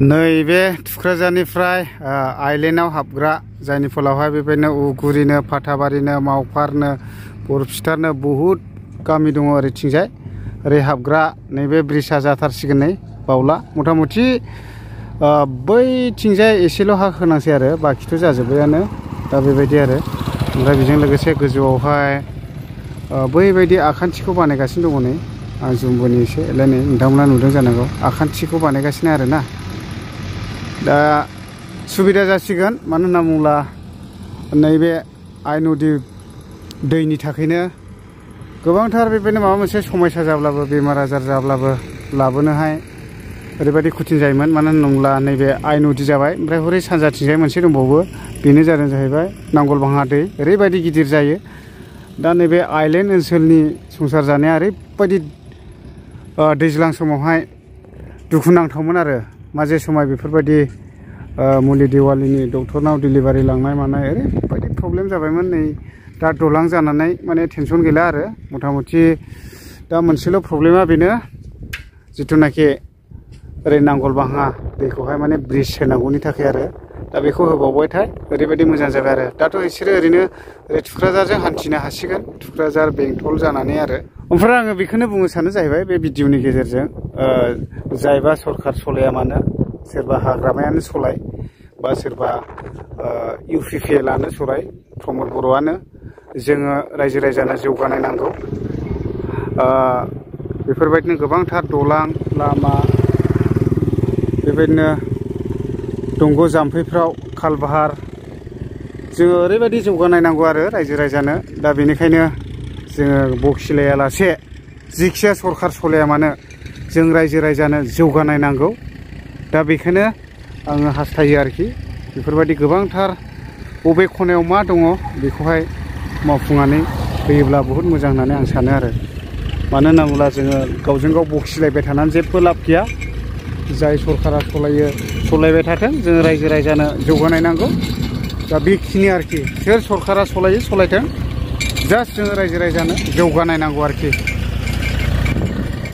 नैबे थुक्राझारनिफ्राय आइलेण्डआव हाबग्रा जायनि फलावहाय बेबायदिनो उगुरिनो फाथाबारिनो मावफारनो बरफिटारनो बहुद गामि दङ ओरैथिंजाय ओरै हाबग्रा नैबे ब्रिजआ जाथारसिगोन नै बावला मथा मथि बैथिंजाय एसेल' हा होनांसै आरो बाखिथ' जाजोब्बायानो दा बेबायदि आरो ओमफ्राय बेजों लोगोसे गोजौआवहाय बैबायदि आखान्थिखौ बानायगासिनो दङ नै आं जुमबोनि एसे एलाय नै नोंथांमोना नुदों जानांगौ आखान्थिखौ बानायगासिनो आरो ना दा सुबिदा जासिगोन मानो होनना बुङोब्ला नैबे आइ नदि दैनि थाखायनो गोबांथार बेबायदिनो माबा मोनसे समस्या जाब्लाबो बेमार आजार जाब्लाबो लाबोनोहाय ओरैबायदि कठिन जायोमोन मानो होनना बुङोब्ला नैबे आइ नदि जाबाय ओमफ्राय हरै सानजाथिंजाय मोनसे दंबावो बेनो जादों जाहैबाय नांगलबाङा दै ओरैबायदि गिदिर जायो दा नैबे आइलेण्ड ओनसोलनि संसार जानाया ओरैबायदि दैज्लां समावहाय दुखुनांथावमोन आरो माजे समाय बेफोरबायदि मुलि देवालिनि डक्टरनाव डिलिभारि लांनाय मानाय ओरैबायदि प्रब्लेम जाबायमोन नै दा दलां जानानै माने टेनसन गैला आरो मथा मथि दा मोनसेल' प्रब्लेमा बेनो जिथुनाखि ओरै नांगलबाङा दैखौहाय माने ब्रिज होनांगौनि थाखाय आरो दा बेखौ होबावबायथाय ओरैबायदि मोजां जाबाय आरो दाथ' बिसोरो ओरैनो ओरै थुक्राझारजों हान्थिनो हासिगोन थुक्राझार बेंटल जानानै आरो ओमफ्राय आङो बेखौनो बुंनो सानो जाहैबाय बे भिडिअनि गेजेरजों जायबा सरखार सलाया मानो सोरबा हाग्रामायानो सलाय बा सोरबा UPPLआनो सलाय प्रमद बर'आनो जोङो रायजो राजानो जौगानाय नांगौ बेफोरबायदिनो गोबांथार दलां लामा बेबायदिनो दंग' जाम्फैफ्राव खालबाहार जोङो ओरैबायदि जौगानाय नांगौ आरो रायजो राजानो दा बेनिखायनो जोङो बखिलायालासे जिखिया सरखार सलाया मानो जों रायजो राजानो जौगानाय नांगौ दा बेखायनो आङो हास्थायो आरोखि बेफोरबायदि गोबांथार बबे खनायाव मा दङ बेखौहाय मावफुंनानै होयोब्ला बहुद मोजां होननानै आं सानो आरो मानो होनना बुङोब्ला जोङो गावजों गाव बखिलायबाय थानानै जेबो लाब गैया जाय सरकारा सलायबाय थाथों जोङो रायजो राजानो जौगानाय नांगौ दा बेखिनि आरोखि सोर सरकारा सलायो सलायथों जास्ट जोङो रायजो राजानो जौगानाय नांगौ आरोखि